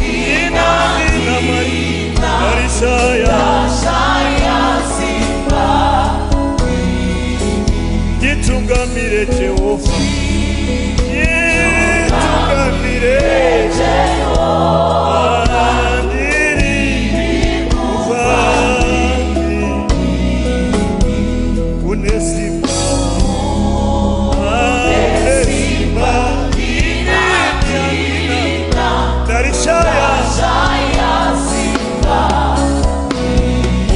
Ina, ina, Mari, Marishaya. Titungamire Jehovha. Titungamire. Andiri kufambi. Une simba. Une simba. Ina, ina. Tarishaya.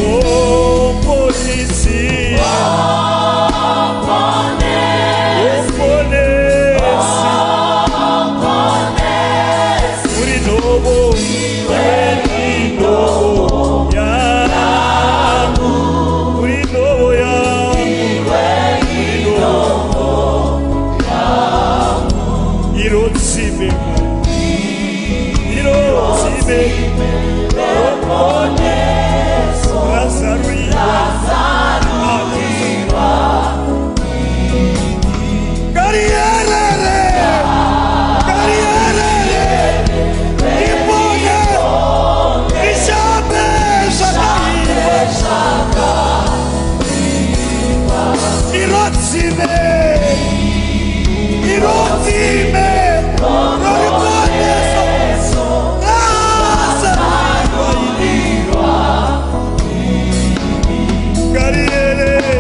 Oh, polisi. Oponesi. Uri nobo. Uri nobo yangu. Uri nobo yangu. Uri nobo yangu. Irotsime. Irotsime. Razarwiwa. Karierere. Karierere. Ipone. Ishabe shaka. Irotsime. Irotsime. Roriponeso. Razarwiwa. Karierere.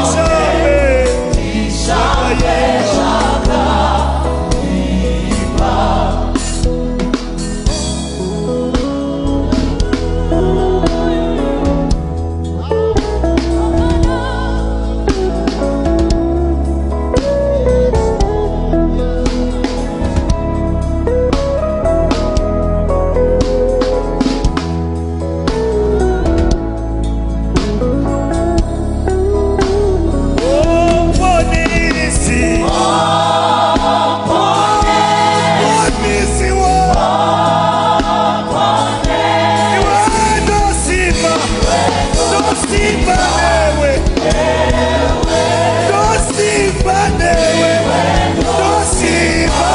Ishabe. Shaka. Oponisi. Oponisi wo. Iwe ndosimba. Ndosimba newe. Ndosimba newe. Ndosimba.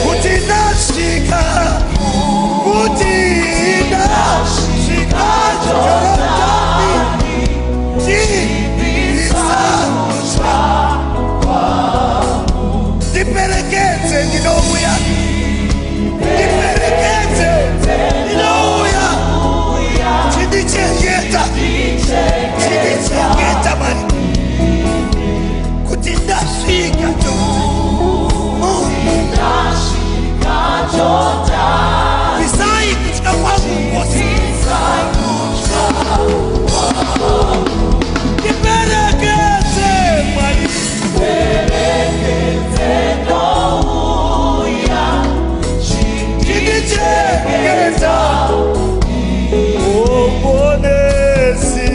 Kuti ndasvika. Kuti ndasvika Jorodhani. Chibvisa. Ndiperekedze ndinouya. Ndiperekedze ndinouya. Chindichengeta. Chindichengeta mani. Kuti ndasvika Jorodhani. Bvisai kutya kwangu kwose. Ndiperekedze Mwari. Chindichengeta. Oponesi.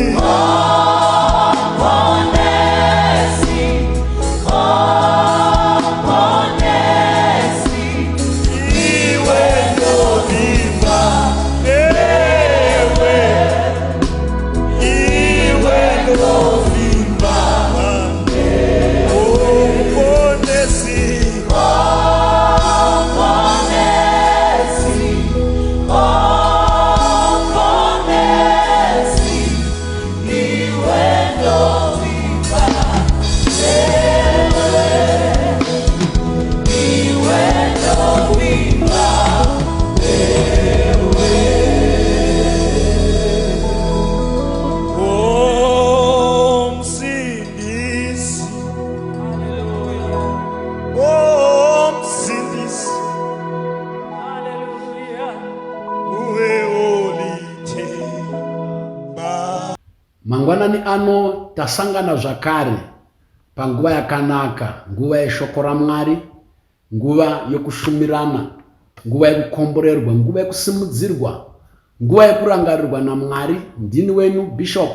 Iwe ndovimba newe. Iwe ndovimba. Oponesi. Oh, Msindisi. Oh, Msindisi. Uwe olithemba. Mangwanani ano tasangana zvakare panguva yakanaka, nguva yeshoko raMwari, nguva yokushumirana, nguva yekukomborerwa, nguva yekusimudzirwa, nguva yekurangarirwa naMwari. Ndini wenyu Bishop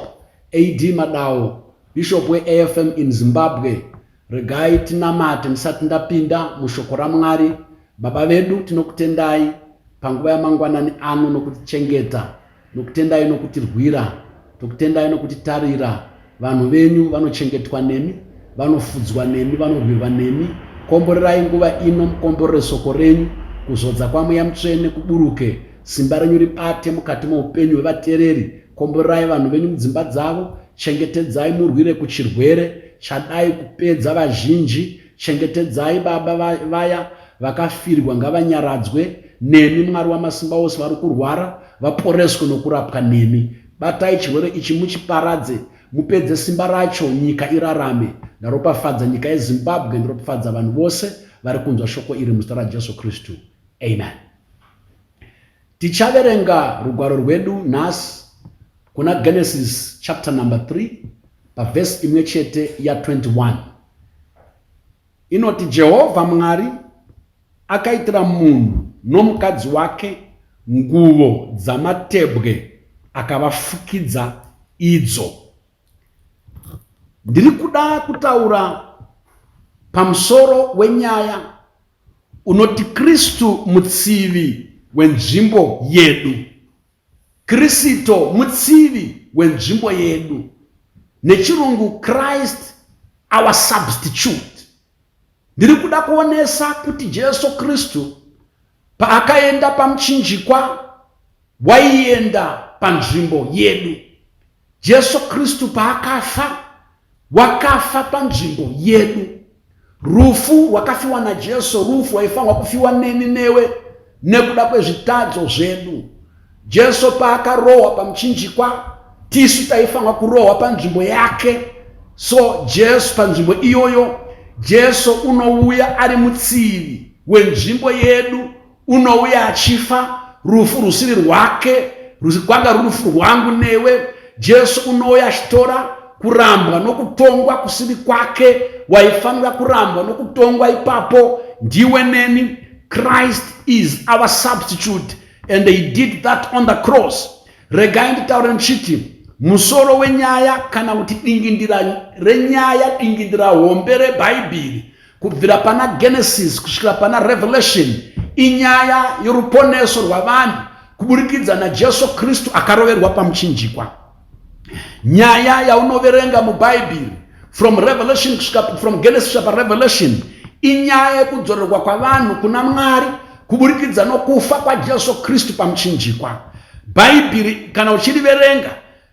AD Madawo, Bishop weAFM in Zimbabwe. Regai tinamate ndisati ndapinda mushoko raMwari. Baba vedu, tinokutendai panguva yamangwanani ano nokutichengeta, nokutendai nokutirwira, tokutendai nokutitarira. Vanhu venyu vanochengetwa nemi. vanofudzwa nemi, vanorwirwa nemi. Komborerai nguva ino, mukomborere soko renyu, kuzodza kwaMweya Mutsvene kuburuke, simba renyu ribate mukati moupenyu hwevatereri. Komborerai vanhu venyu mudzimba dzavo, chengetedzai murwire kuchirwere chadai kupedza vazhinji. Chengetedzai baba vaya vakafirwa ngavanyaradzwe nemi Mwari wamasimba ose vari kurwara vaporeswe nokurapwa nemi. Batai chirwere ichi muchiparadze mupedze simba racho nyika irarame. Ndaropafadza nyika yeZimbabwe ndiropafadza vanhu vose vari kunzwa shoko iri muzita raJesu Kristu. Amen. Tichaverenga rugwaro rwedu nhasi kuna Genesis chapter number 3 pavhesi imwe chete ya 21. Inoti Jehovha Mwari akaitira munhu nomukadzi wake nguvo dzamatebwe akavafukidza idzo. Ndiri kuda kutaura pamusoro wenyaya unoti Kristu mutsivi wenzvimbo yedu. Krisito mutsivi wenzvimbo yedu. Nechirungu Christ our substitute. Ndiri kuda kuonesa kuti Jesu Kristu paakaenda pamuchinjikwa waienda panzvimbo yedu. Jesu Kristu paakafa wakafa panzvimbo yedu. Rufu rwakafiwa naJesu rufu rwaifanirwa kufiwa neni newe nekuda kwezvitadzo zvedu. Jesu paakarohwa pamuchinjikwa tisu taifanirwa kurohwa panzvimbo yake. So Jesu panzvimbo iyoyo Jesu unouya ari mutsivi wenzvimbo yedu unouya achifa rufu rusiri rwake rwanga ruri rufu rwangu newe jesu unouya achitora kurambwa nokutongwa kusiri kwake waifanira kurambwa nokutongwa ipapo ndiwe neni christ is our substitute and he did that on the cross regai nditaure ndichiti musoro wenyaya kana kuti dingindira renyaya dingindira hombe rebhaibheri Kubvira pana Genesis kusvikira pana Revelation inyaya yoruponeso rwavanhu kuburikidza naJesu Kristu akaroverwa pamuchinjikwa. Nyaya yaunoverenga muBhaibheri from Revelation kusvika from Genesis kusvika paRevelation inyaya yekudzorerwa kwavanhu kuna Mwari kuburikidza nokufa kwaJesu Kristu pamuchinjikwa. Bhaibheri kana uchiriverenga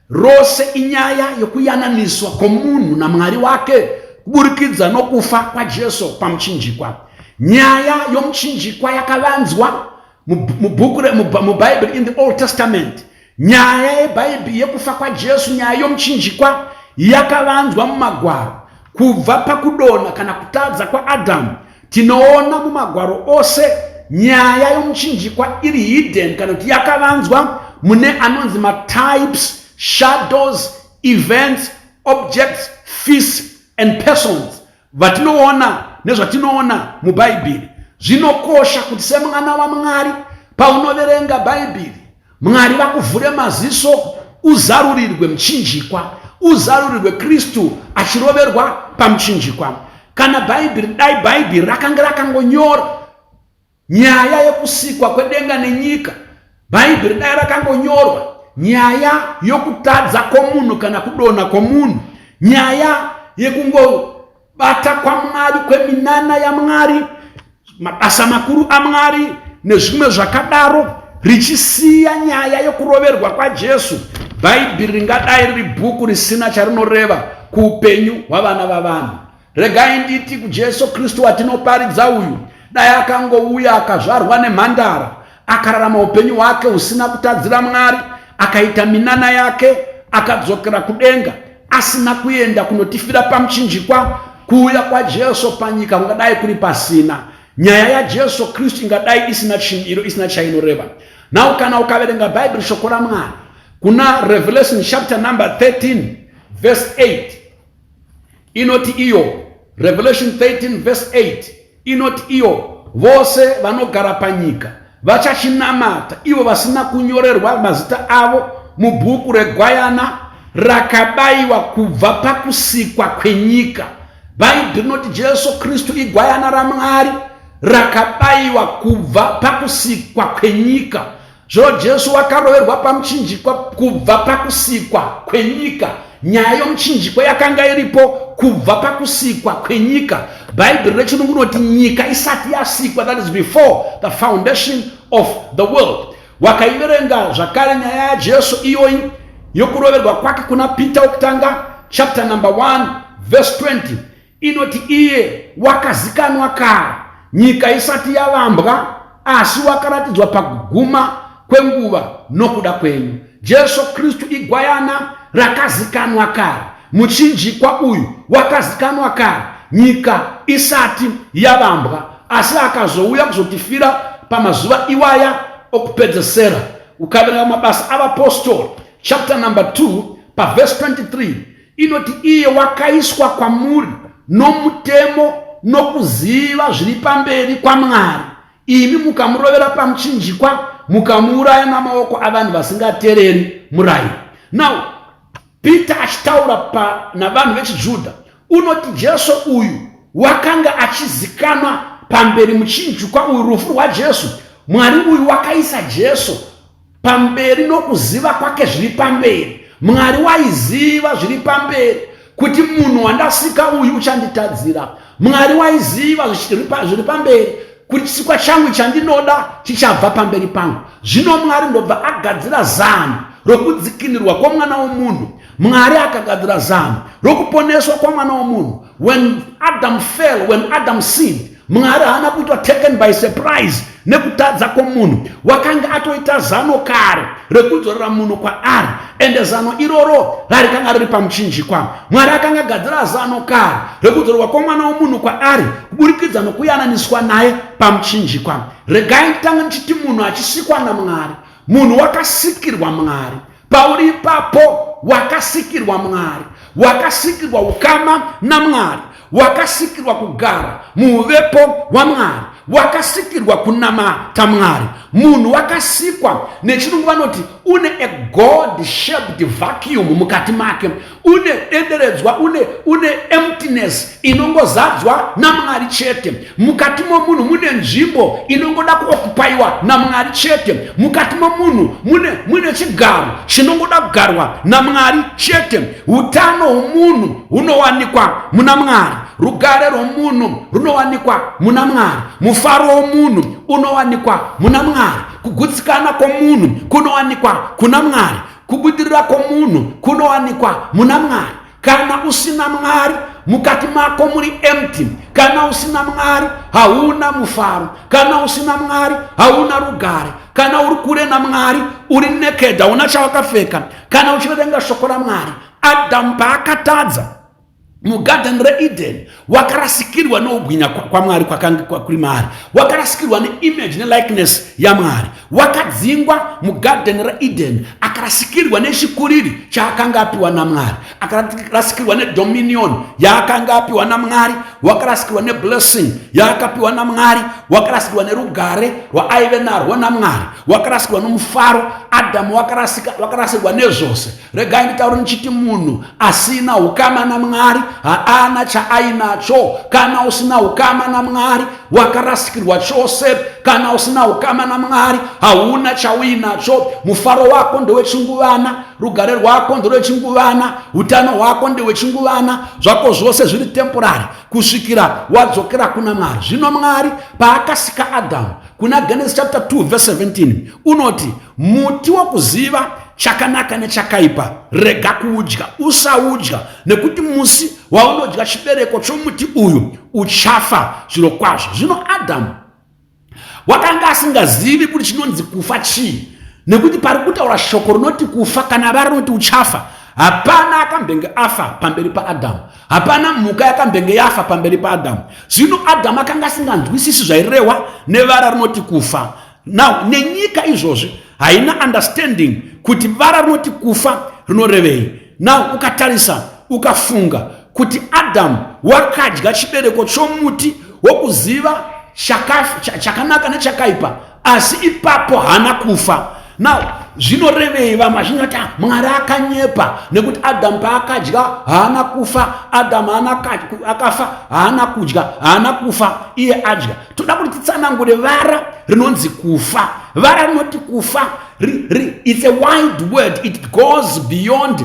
Rose inyaya yokuyananiswa kwomunhu naMwari wake kuburikidza nokufa kwaJesu pamuchinjikwa. Nyaya yomuchinjikwa yakavanzwa mubhuku muBhaibheri in the Old Testament. Nyaya yeBhaibheri yekufa kwaJesu, nyaya yomuchinjikwa yakavanzwa mumagwaro kubva pakudonha kana kutadza kwaAdhamu. Tinoona mumagwaro ose nyaya yomuchinjikwa iri hidden kana kuti yakavanzwa mune anonzi matypes, shadows, events, objects, feasts and persons vatinoona nezvatinoona muBhaibheri. Zvinokosha kuti semwana waMwari paunoverenga Bhaibheri Mwari vakuvhure maziso uzarurirwe muchinjikwa, uzarurirwe Kristu achiroverwa pamuchinjikwa. Kana Bhaibheri, dai Bhaibheri rakanga rakangonyora nyaya yekusikwa kwedenga nenyika, Bhaibheri dai rakangonyorwa nyaya yokutadza kwomunhu kana kudonha kwomunhu, nyaya yekungobata kwaMwari kweminana yaMwari mabasa makuru aMwari nezvimwe zvakadaro, richisiya nyaya yokuroverwa kwaJesu, Bhaibheri ringadai riri bhuku risina charinoreva kuupenyu hwavana vavanhu. Regai nditi kuJesu Kristu watinoparidza uyu, dai akangouya akazvarwa nemhandara, akararama upenyu hwake husina kutadzira Mwari, akaita minana yake, akadzokera kudenga asina kuenda kunotifira pamuchinjikwa. Kuuya kwaJesu panyika kungadai kuri pasina. Nyaya yaJesu Kristu ingadai isina chimiro, isina chainoreva. Now kana ukaverenga Bhaibheri shoko raMwari kuna Revelation chapter number 13 verse 8 inoti iyo Revelation 13 verse 8 inoti iyo vose vanogara panyika vachachinamata ivo vasina kunyorerwa mazita avo mubhuku regwayana rakabayiwa kubva pakusikwa kwenyika. Bhaibheri rinoti Jesu Kristu igwayana raMwari rakabayiwa kubva pakusikwa kwenyika. Zvino Jesu wakaroverwa pamuchinjikwa kubva pakusikwa kwenyika. Nyaya yomuchinjikwa yakanga iripo kubva pakusikwa kwenyika. Bhaibheri rechirungu rinoti nyika isati yasikwa, that is before the foundation of the world. Wakaiverenga zvakare nyaya yaJesu iyoyi yokuroverwa kwake kuna Peter wokutanga chapter number 1 verse 20 inoti iye wakazikanwa kare nyika isati yavambwa asi wakaratidzwa pakuguma kwenguva nokuda kwenyu. Jesu Kristu igwayana rakazikanwa kare. Muchinjikwa uyu wakazikanwa kare nyika isati yavambwa, asi akazouya kuzotifira pamazuva iwaya okupedzesera. Ukaverenga mabasa avapostori chapter number 2 pavhesi 23 inoti iye wakaiswa kwamuri nomutemo nokuziva zviri pamberi kwaMwari, imi mukamurovera pamuchinjikwa mukamuuraya namaoko avanhu vasingatereri murayiro. Now Peter achitaura pa navanhu vechiJudha unoti Jesu uyu wakanga achizikanwa pamberi muchinjikwa uyu, rufu rwaJesu. Mwari uyu wakaisa Jesu pamberi nokuziva kwake zviri pamberi. Mwari waiziva zviri pamberi kuti munhu wandasika uyu uchanditadzira. Mwari waiziva zviri pamberi kuti chisikwa changu chandinoda chichabva pamberi pangu. Zvino Mwari ndobva agadzira zano rokudzikinirwa kwomwana womunhu. Mwari akagadzira zano rokuponeswa kwomwana womunhu. When Adam fell, when Adam sinned, Mwari haana kuitwa taken by surprise nekutadza kwomunhu. Wakanga atoita zano kare rekudzorera munhu kwaari, ende zano iroro rarikanga riri pamuchinjikwa. Mwari akanga agadzira zano kare rekudzorerwa kwomwana womunhu kwaari kuburikidza nokuyananiswa naye pamuchinjikwa. Regai nditange ndichiti munhu achisikwa naMwari, munhu wakasikirwa Mwari. Pauri ipapo wakasikirwa Mwari, wakasikirwa ukama naMwari, wakasikirwa kugara muuvepo hwaMwari, wakasikirwa kunamata Mwari. Munhu wakasikwa, nechirungu vanoti une a God shaped vacuum mukati make, une denderedzwa, une, une emptiness inongozadzwa naMwari chete. Mukati momunhu mune nzvimbo inongoda kuokupaiwa naMwari chete. Mukati momunhu mune, mune chigaro chinongoda kugarwa naMwari chete. Utano hwomunhu hunowanikwa muna Mwari. Rugare rwomunhu runowanikwa muna Mwari. Mufaro womunhu unowanikwa muna Mwari. Kugutsikana kwomunhu kunowanikwa kuna Mwari. Kubudirira kwomunhu kunowanikwa muna Mwari. Kana usina Mwari mukati mako muri empty. Kana usina Mwari hauna mufaro. Kana usina Mwari hauna rugare. Kana uri kure naMwari uri naked, hauna chawakapfeka. Kana uchiverenga shoko raMwari, Adamu paakatadza mugadheni reEden wakarasikirwa noubwinya kwaMwari kwakanga kuri maari, wakarasikirwa neimage nelikeness yaMwari, wakadzingwa mugadheni reEden, akarasikirwa nechikuriri chaakanga apiwa naMwari, akarasikirwa nedominion yaakanga apiwa naMwari, wakarasikirwa neblessing yaakapiwa naMwari, wakarasikirwa nerugare rwaaive narwo naMwari, wakarasikirwa nomufaro. Adamu wakarasikirwa nezvose. Regai nditaure ndichiti munhu asina ukama naMwari haana chaainacho. Kana usina ukama naMwari wakarasikirwa chose. Kana usina ukama naMwari hauna chauinacho. Mufaro wako ndewechinguvana, rugare rwako nderwechinguvana, utano hwako ndewechinguvana, zvako zvose zviri temporary kusvikira wadzokera kuna Mwari. Zvino Mwari paakasika Adhamu kuna Genesis chapter 2 verse 17 unoti muti wokuziva chakanaka nechakaipa rega kuudya, usaudya, nekuti musi waunodya chibereko chomuti uyu uchafa zvirokwazvo. Zvino Adhamu wakanga asingazivi kuti chinonzi kufa chii, nekuti pari kutaura shoko rinoti kufa kana vara rinoti uchafa, hapana akambenge afa pamberi paAdhamu, hapana mhuka yakambenge yafa pamberi paAdhamu. Zvino Adhamu akanga asinganzwisisi zvairehwa nevara rinoti kufa. Now nenyika izvozvi haina understanding kuti vara rinoti kufa rinorevei. Now ukatarisa ukafunga kuti Adamu wakadya chibereko chomuti wokuziva chakanaka nechakaipa, asi ipapo haana kufa. Now zvinorevei? Vamwe vazhinji vati, ah, Mwari akanyepa nekuti Adhamu paakadya haana kufa. Adhamu haana akafa, haana kudya, haana kufa, iye adya. Toda kuti titsanangure vara rinonzi kufa. Vara rinoti kufa, it's a wide word. It goes beyond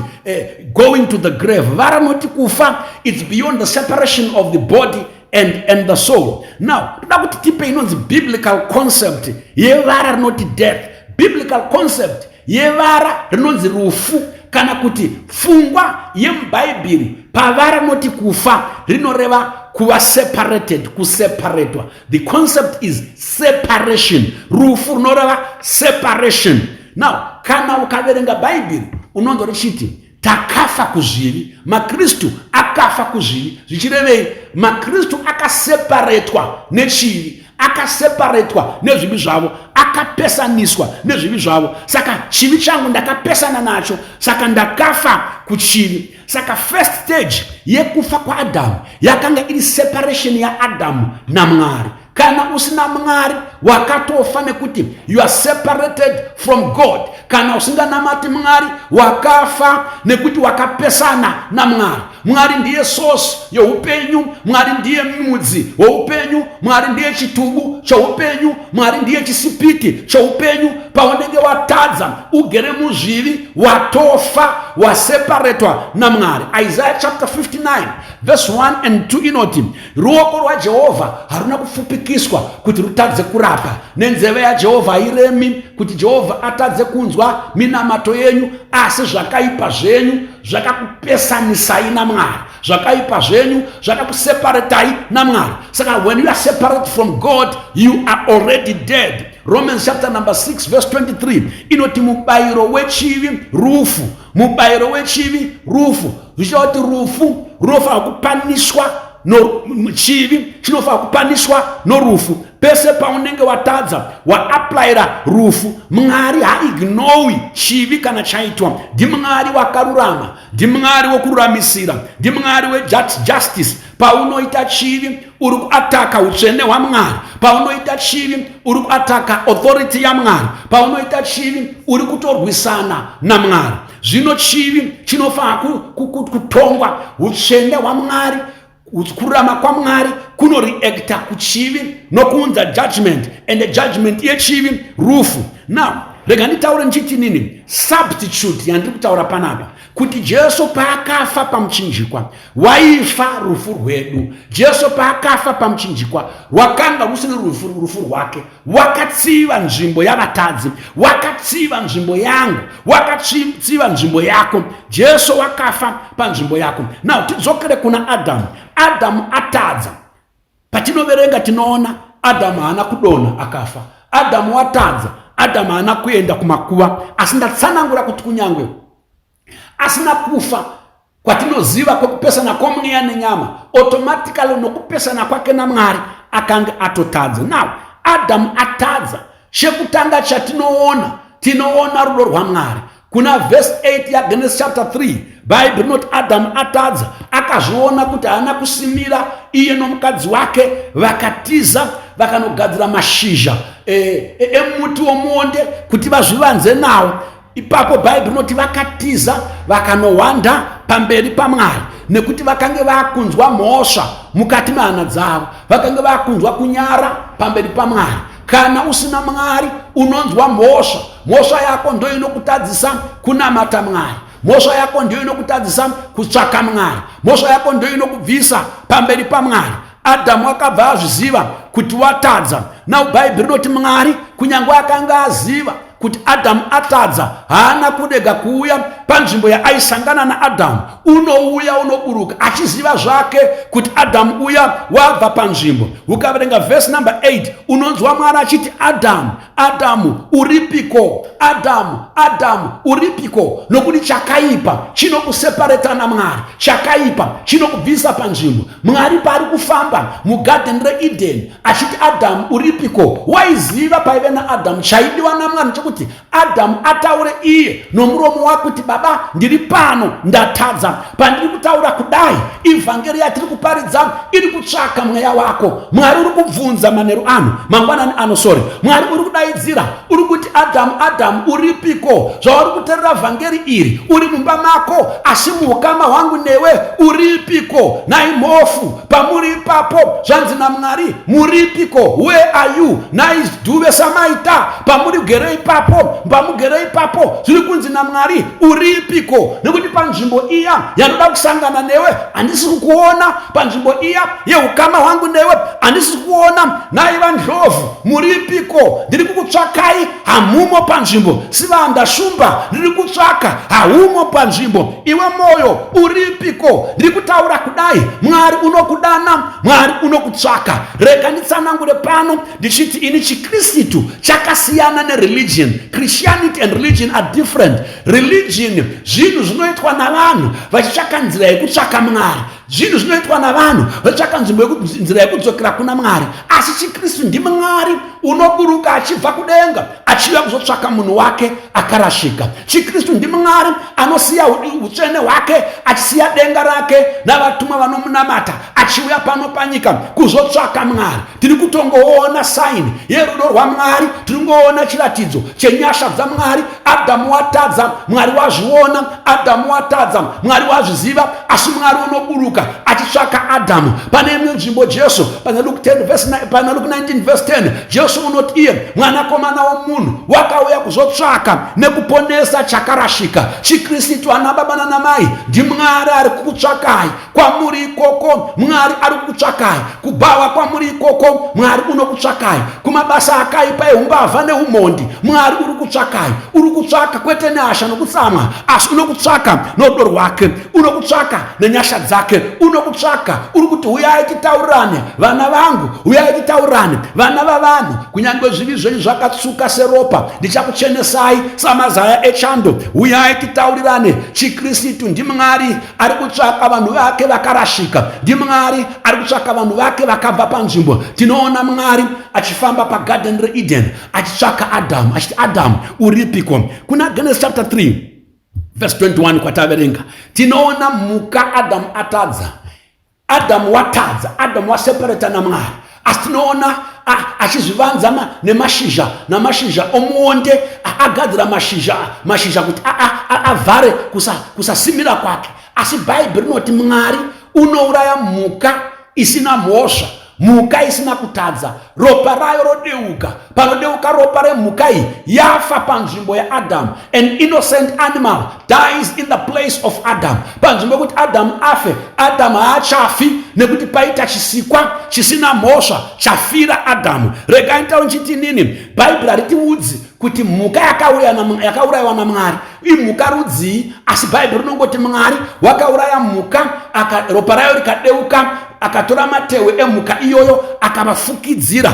going to the grave. Vara rinoti kufa, it's beyond the separation of the body and the soul. Now toda kuti tipe inonzi biblical concept yevara rinoti death, biblical concept yevara rinonzi rufu, kana kuti pfungwa yemubhaibheri pavara rinoti kufa rinoreva kuva separated, kuseparatwa. The concept is separation. Rufu runoreva separation. Now kana ukaverenga Bhaibheri, unonzwa richiti takafa kuzvivi, maKristu akafa kuzvivi. Zvichirevei? MaKristu akaseparetwa nechivi, akaseparetwa nezvivi zvavo, akapesaniswa nezvivi zvavo. Saka chivi changu ndakapesana nacho, saka ndakafa kuchivi. Saka first stage yekufa kwaAdhamu yakanga iri separation yaAdhamu naMwari. Kana usina Mwari, wakatofa nekuti you are separated from God. Kana usinganamati Mwari, wakafa nekuti wakapesana naMwari. Mwari ndiye source yeupenyu. Mwari ndiye mudzi weupenyu. Mwari ndiye chitubu cheupenyu. Mwari ndiye chisipiti cheupenyu. Paunenge watadza, ugere muzvivi, watofa, waseparetwa naMwari. Isaiah chapter 59 verse 1 and 2 inoti, "Ruoko rwaJehovha haruna kupfupikiswa kuti rutadze kurapa, nenzeve yaJehovha hairemi kuti Jehovha atadze kunzwa minamato yenyu, asi zvakaipa zvenyu zvakakupesanisai naMwari." Zvakaipa zvenyu zvakakuseparetai naMwari. Saka when you are separate from God, you are already dead. Romans chapter number 6 verse 23 inoti mubayiro wechivi rufu. Mubayiro wechivi rufu, zvichireva kuti rufu runofanira kupaniswa no, chivi chinofanira kupaniswa norufu. Pese paunenge watadza, waaplayira rufu. Mwari haignori chivi kana chaitwa. NdiMwari wakarurama, ndiMwari wokururamisira, ndiMwari wejustice. Paunoita chivi, uri kuataka utsvene hwaMwari. Paunoita chivi, uri kuataka authority yaMwari. Paunoita chivi, uri kutorwisana naMwari. Zvino chivi chinofanira kutongwa. Utsvene hwaMwari, kururama kwaMwari kunoreacta kuchivi nokuunza judgment, and the judgment yechivi rufu. Now rega nditaure ndichiti nini substitute yandiri kutaura panapa, kuti Jesu paakafa pamuchinjikwa, waifa rufu rwedu. Jesu paakafa pamuchinjikwa, rwakanga rusiri rufu, rufu rwake. Wakatsiva nzvimbo yavatadzi, wakatsiva nzvimbo yangu, wakatsiva nzvimbo yako. Jesu wakafa panzvimbo yako. Now tidzokere kuna Adhamu. Adhamu atadza, patinoverenga tinoona Adhamu haana kudonha akafa. Adhamu watadza, Adhamu haana kuenda kumakuva. Asi ndatsanangura kuti kunyange asina kufa kwatinoziva kwekupesana kwomweya nenyama, automatically nokupesana kwake naMwari akanga atotadza. Now Adhamu atadza, chekutanga chatinoona, tinoona rudo rwaMwari. Kuna vhesi 8 yaGenesis chapter 3, Bhaibheri rinoti Adhamu atadza, akazviona kuti haana kusimira, iye nomukadzi wake vakatiza, vakanogadzira mashizha emuti womuonde kuti vazvivanze nawo. Ipapo Bhaibheri rinoti vakatiza, vakanohwanda pamberi paMwari, nekuti vakange vakunzwa mhosva mukati mehana dzavo, vakange vakunzwa kunyara pamberi paMwari. Kana usina Mwari, unonzwa mhosva. Mhosva yako ndo inokutadzisa kunamata Mwari. Mhosva yako ndiyo inokutadzisa kutsvaka Mwari. Mhosva yako ndiyo inokubvisa pamberi paMwari. Adhamu akabva azviziva kuti watadza. Now Bhaibheri rinoti Mwari, kunyange akanga aziva kuti Adhamu atadza, haana kurega kuuya panzvimbo yaaisangana naAdhamu. Unouya, unoburuka achiziva zvake kuti Adhamu uya wabva panzvimbo. Ukaverenga vhesi number 8, unonzwa Mwari achiti, "Adhamu, Adhamu, uripiko? Adhamu, Adhamu, uripiko?" Nokuti chakaipa chinokusepareta naMwari, chakaipa chinokubvisa panzvimbo. Mwari paari kufamba mugadheni reEdeni achiti, "Adhamu, uripiko?" waiziva paive naAdhamu. Chaidiwa naMwari chekuti kuti Adhamu ataure iye nomuromo wake kuti, Baba, ndiri pano, ndatadza. Pandiri kutaura kudai, ivhangeri yatiri kuparidza iri kutsvaka mweya wako. Mwari uri kubvunza manheru ano, mangwanani ano, sorry. Mwari uri kudaidzira, uri kuti, Adhamu, Adhamu, uripiko? Zvauri kuterera vhangeri iri, uri mumba mako, asi muukama hwangu newe uripiko? Nhai mhofu, pamuri ipapo, zvanzi naMwari, muripiko? Where are you? Nhai dhuve samaita, pamuri gere ipapo, pamugere ipapo, zviri kunzi naMwari, uripiko? Nekuti panzvimbo iya yanoda kusangana newe handisi kukuona, panzvimbo iya yeukama hwangu newe handisi kukuona. Nhai vandlovu, muripiko? Ndiri kukutsvakai, hamumo panzvimbo. Sivanda shumba, ndiri kutsvaka, haumo panzvimbo. Iwe moyo, uripiko? Ndiri kutaura kudai, Mwari unokudana, Mwari unokutsvaka. Rega nditsanangure pano ndichiti ini chiKristu chakasiyana nereligion. Christianity and religion are different. Religion zvinhu zvinoitwa navanhu vachitsvaka nzira yekutsvaka Mwari, zvinhu zvinoitwa navanhu vachitsvaka nzvimbo nzira yekudzokera kuna Mwari. Asi chiKristu ndiMwari unoburuka achibva kudenga achiuya kuzotsvaka munhu wake akarashika. ChiKristu ndiMwari anosiya utsvene hwake, achisiya denga rake navatumwa vanomunamata, achiuya pano panyika kuzotsvaka Mwari. Tiri kutongoona saini yerudo rwaMwari, tiri kungoona chiratidzo chenyasha dzaMwari. Adhamu watadza, Mwari wazviona. Adhamu watadza, Mwari wazviziva, asi Mwari unoburuka achitsvaka Adhamu. Pane imwe nzvimbo Jesu pana Luke 10 verse 9, pana Luke 19 verse 10, Jesu unoti iye mwanakomana womunhu wakauya kuzotsvaka nekuponesa chakarashika. ChiKristu, ana baba nanamai, ndiMwari ari kukutsvakai kwamuri ikoko. Mwari ari kukutsvakai kubhawa kwamuri ikoko. Mwari unokutsvakai kumabasa akaipa eumbavha neumhondi. Mwari uri kutsvakai, uri kutsvaka kwete nehasha nokutsamwa, asi unokutsvaka norudo rwake, unokutsvaka nenyasha dzake, unokutsvaka. Uri kuti, huyai titaurirane, vana vangu, huyai titaurirane, vana vavanhu. Kunyange zvivi zvenyu zvakatsuka seropa, ndichakuchenesai samazaya echando. Huyai titaurirane. ChiKristu ndiMwari ari kutsvaka vanhu vake vakarashika, ndiMwari ari kutsvaka vanhu vake vakabva panzvimbo. Tinoona Mwari achifamba pagarden reEden achitsvaka Adhamu, achiti, Adhamu, uripiko? Kuna Genesis chapter 3 verse 21 kwataverenga, tinoona mhuka. Adhamu atadza, Adhamu watadza, Adhamu waseparata naMwari, asi tinoona achizvivanza nemashizha, namashizha omuonde, agadzira mashizha kuti avhare kusasimira kwake. Asi Bhaibheri rinoti Mwari unouraya mhuka isina mhosva, mhuka isina kutadza, ropa rayo rodeuka. Panodeuka ropa remhuka iyi, yafa panzvimbo yaAdhamu. An innocent animal dies in the place of Adam. Panzvimbo yekuti Adamu afe, Adamu haachafi, nekuti paita chisikwa chisina mhosva chafira Adamu. Regai nditaure nchiti nini, Bhaibheri haritiudzi kuti mhuka yakaurayiwa naMwari imhuka rudzii, asi Bhaibheri rinongoti Mwari wakauraya mhuka, ropa rayo rikadeuka, akatora matehwe emhuka iyoyo akavafukidzira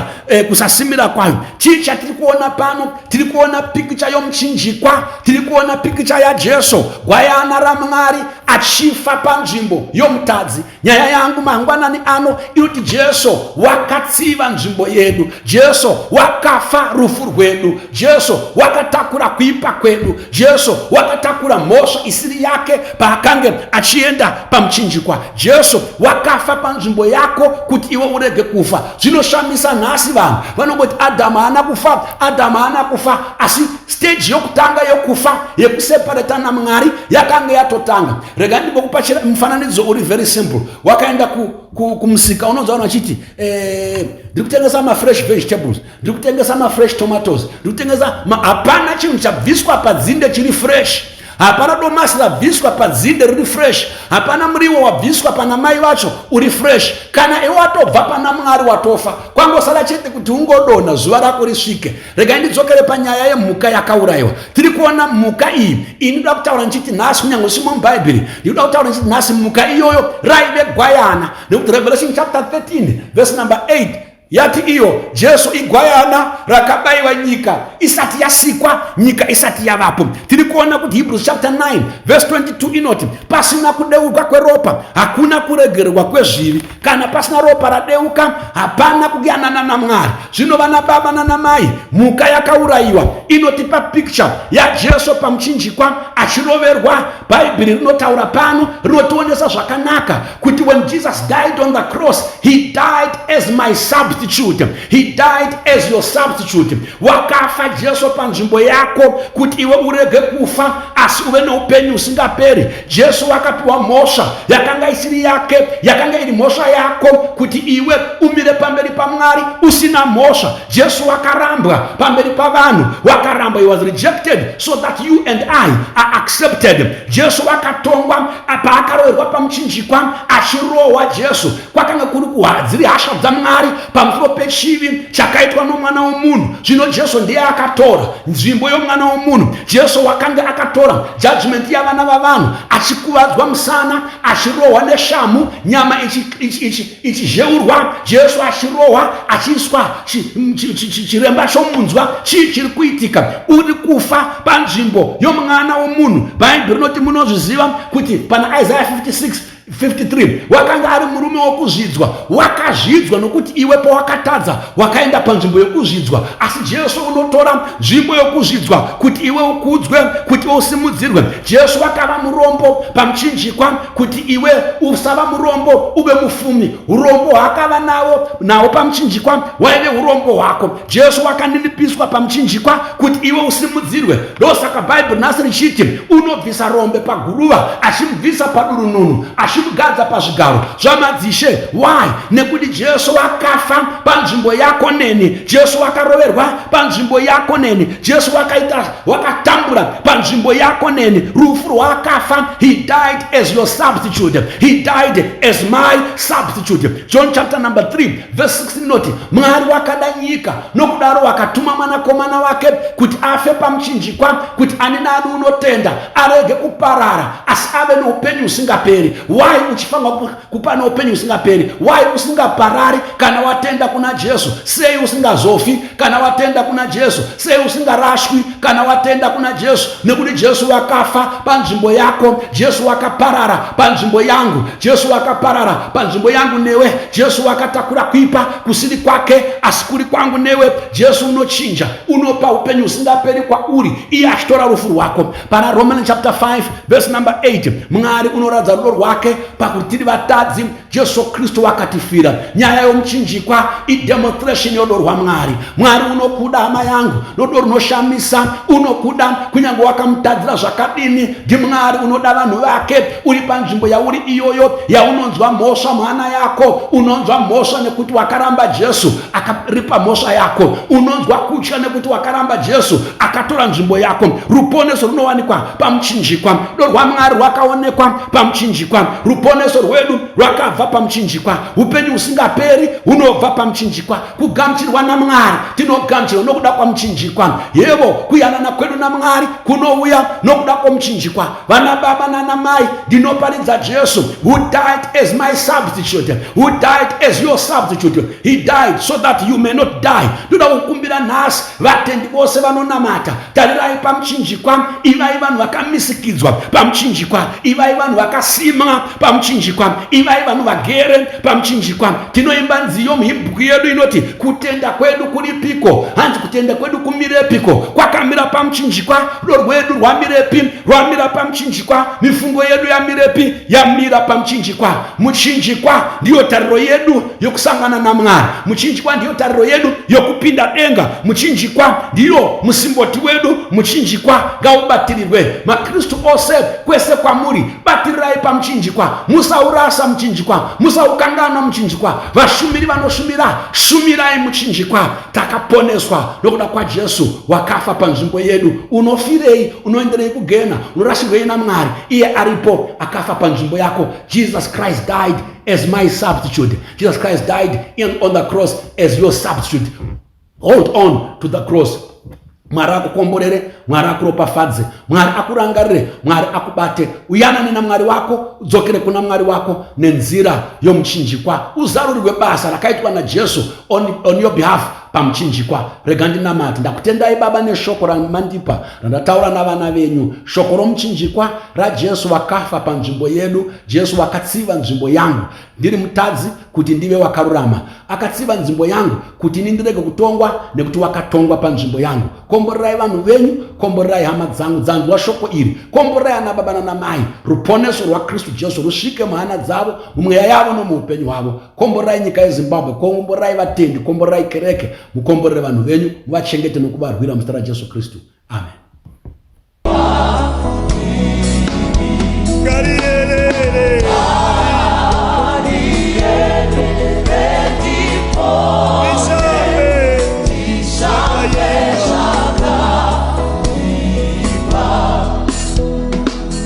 kusasimira kwayo. Chii chatiri kuona pano? Tiri kuona pikicha yomuchinjikwa, tiri kuona pikicha yaJesu, gwayana raMwari, achifa panzvimbo yomutadzi. Nyaya yangu mangwanani ano inoti Jesu wakatsiva nzvimbo yedu, Jesu wakafa rufu rwedu, Jesu wakatakura kuipa kwedu, Jesu wakatakura mhosva isiri yake paakange achienda pamuchinjikwa. Jesu wakafa panzvimbo yako kuti iwe urege kufa. Zvinoshamisa, nhasi vanhu vanongoti Adhamu haana kufa, Adhamu haana kufa, asi stage yokutanga yokufa, yekuseparata naMwari, yakanga yatotanga. Rega ndimbokupa mufananidzo uri very simple. Wakaenda kumusika, unonzwa vanhu vachiti, ndiri kutengesa mafresh vegetables, ndiri kutengesa mafresh tomatoes, ndiri kutengesa. Hapana chinhu chabviswa padzinde chiri fresh. Hapana domasi rabviswa padzinde riri fresh. Hapana muriwo wabviswa pana mai vacho uri fresh. Kana iwe watobva pana Mwari, watofa. Kwangosara chete kuti ungodonha, zuva rako risvike. Regai ndidzokere panyaya yemhuka yakaurayiwa. Tiri kuona mhuka iyi. Ini ndoda kutaura ndichiti nhasi, kunyange usimo muBhaibheri, ndinoda kutaura ndichiti nhasi mhuka iyoyo raive gwayana, nekuti Revelation chapter 13 verse number 8 yati iyo Jesu igwayana rakabayiwa nyika isati yasikwa, nyika isati yavapo. Tiri Tiri kuona kuti Hebrews chapter 9 verse 22 inoti pasina kudeurwa kweropa hakuna kuregererwa kwezvivi. Kana pasina ropa radeuka, hapana kuyanana naMwari. Zvino vana baba nanamai, mhuka yakaurayiwa inotipa picture yaJesu pamuchinjikwa achiroverwa. Bhaibheri rinotaura pano, rinotionesa zvakanaka kuti when Jesus died on the cross, he died as my substitute, he died as your substitute. Wakafa Jesu panzvimbo yako kuti iwe urege kufa, asi uve neupenyu husingaperi. Jesu wakapiwa mhosva yakanga isiri yake, yakanga iri mhosva yako, kuti iwe umire pamberi paMwari usina mhosva. Jesu wakarambwa pamberi pavanhu, wakarambwa. He was rejected so that you and I are accepted. Jesu wakatongwa paakaroverwa pamuchinjikwa achirohwa. Jesu kwakanga kuri kuhadziri hasha dzaMwari pamusoro pechivi chakaitwa nomwana womunhu. Zvino Jesu ndiye akatora nzvimbo yomwana womunhu. Jesu wakanga akatora judgment yavana vavanhu, achikuvadzwa musana, achirohwa neshamu, nyama ichizheurwa, Jesu achirohwa, achiiswa chiremba chomunzwa. Chii chiri kuitika? Uri kufa panzvimbo yomwana womunhu. Bhaibheri rinoti, munozviziva kuti pana Isaiah 56 53, wakanga ari murume wokuzvidzwa, wakazvidzwa nokuti iwe pawakatadza wakaenda panzvimbo yokuzvidzwa. Asi Jesu unotora nzvimbo yokuzvidzwa kuti iwe ukudzwe, kuti iwe usimudzirwe. Jesu wakava murombo pamuchinjikwa kuti iwe usava murombo, uve mufumi. Urombo hwaakava nawo pamuchinjikwa waive urombo hwako. Jesu wakaninipiswa pamuchinjikwa kuti iwe usimudzirwe. Ndosaka Bhaibheri nhasi richiti unobvisa rombe paguruva, achimubvisa padurununu, achimugadza pazvigaro zvamadzishe. Why? Nekuti Jesu wakafa panzvimbo yako neni. Jesu wakaroverwa panzvimbo yako neni. Jesu wakaita, wakatambura panzvimbo yako neni. Rufu rwaakafa, he died as your substitute, he died as my substitute. John chapter number 3 verse 16 inoti Mwari wakada nyika nokudaro wakatuma mwanakomana wake kuti afe pamuchinjikwa, kuti ani naani unotenda arege kuparara, asi ave noupenyu husingaperi. Why uchifanirwa kupa noupenyu husingaperi? Why usingaparari kana watenda kuna Jesu? Sei usingazofi kana watenda kuna Jesu? Sei usingarashwi kana watenda kuna Jesu? Nekuti Jesu wakafa panzvimbo yako. Jesu wakaparara panzvimbo yangu. Jesu wakaparara panzvimbo yangu newe. Jesu wakatakura kuipa kusiri kwake, asi kuri kwangu newe. Jesu unochinja, unopa upenyu husingaperi kwauri, iye achitora rufu rwako. Pana Roman chapter 5 verse number 8, Mwari unoratidza rudo rwake pakuti tiri vatadzi, Jesu Kristu wakatifira. Nyaya yomuchinjikwa idemonstration yorudo rwaMwari. Mwari unokuda, hama yangu, norudo runoshamisa. Unokuda kunyange wakamutadzira zvakadini. NdiMwari unoda vanhu vake. Uri panzvimbo yauri iyoyo yaunonzwa mhosva mwana yako, unonzwa mhosva nekuti wakaramba Jesu akaripa mhosva yako, unonzwa kutya nekuti wakaramba Jesu akatora nzvimbo yako. Ruponeso runowanikwa pamuchinjikwa. Rudo rwaMwari rwakaonekwa pamuchinjikwa. Ruponeso rwedu rwakabva pamuchinjikwa. Upenyu husingaperi hunobva pamuchinjikwa. Kugamuchirwa naMwari, tinogamuchirwa nokuda kwamuchinjikwa. Yevo, kuyanana kwedu naMwari kunouya nokuda kwomuchinjikwa. Vana baba nanamai, ndinoparidza Jesu who died as my substitute, who died as your substitute. He died so that you may not die. Ndoda kukumbira nhasi vatendi vose vanonamata, tarirai pamuchinjikwa. Ivai vanhu vakamisikidzwa pamuchinjikwa, ivai vanhu vakasimwa pamuchinjikwa, ivai vanhu vagere pamuchinjikwa. Tinoimba nziyo muhibhuku yedu inoti, "Kutenda kwedu kuripiko?" Hanzi, "Kutenda kwedu kumirepiko?" Kwakamira pamuchinjikwa. Rudo rwedu rwamirepi? Rwamira pamuchinjikwa. Mifungo yedu yamirepi? Yamira pamuchinjikwa. Muchinjikwa ndiyo tariro yedu yokusangana naMwari. Muchinjikwa ndiyo tariro yedu yokupinda denga. Muchinjikwa ndiyo musimboti wedu. Muchinjikwa ngaubatirirwe. Makristu ose kwese kwamuri, batirirai pamuchinjikwa, musaurasa muchinjikwa, musaukanganwa muchinjikwa. Vashumiri vanoshumira, shumirai muchinjikwa. Takaponeswa nokuda kwaJesu wakafa panzvimbo yedu. Unofirei? Unoenderei kugena? Unorashirwei naMwari iye aripo akafa panzvimbo yako? Jesus Christ died as my substitute. Jesus Christ died on the cross as your substitute. Hold on to the cross. Mwari akukomborere, Mwari akuropafadze, Mwari akurangarire, Mwari akubate. Uyanane naMwari wako, udzokere kuna Mwari wako nenzira yomuchinjikwa, uzarurirwe basa rakaitwa naJesu on your behalf. pamuchinjikwa. Rega ndinamate. Ndakutendai Baba neshoko ramandipa randataura navana venyu, shoko romuchinjikwa raJesu wakafa panzvimbo yedu, Jesu wakatsiva nzvimbo yangu ndiri mutadzi kuti ndive wakarurama. Akatsiva nzvimbo yangu kuti ini ndirege kutongwa nekuti wakatongwa panzvimbo yangu. Komborerai vanhu venyu, komborerai hama dzangu dzanzwa shoko iri, komborerai ana baba nana mai, ruponeso rwaKristu Jesu rusvike muhana dzavo, mumweya yavo nomuupenyu hwavo. Komborerai nyika yeZimbabwe, komborerai vatendi, komborerai kereke, mukomborere vanhu venyu, muvachengete nokuvarwira muzita raJesu Kristu. Amen.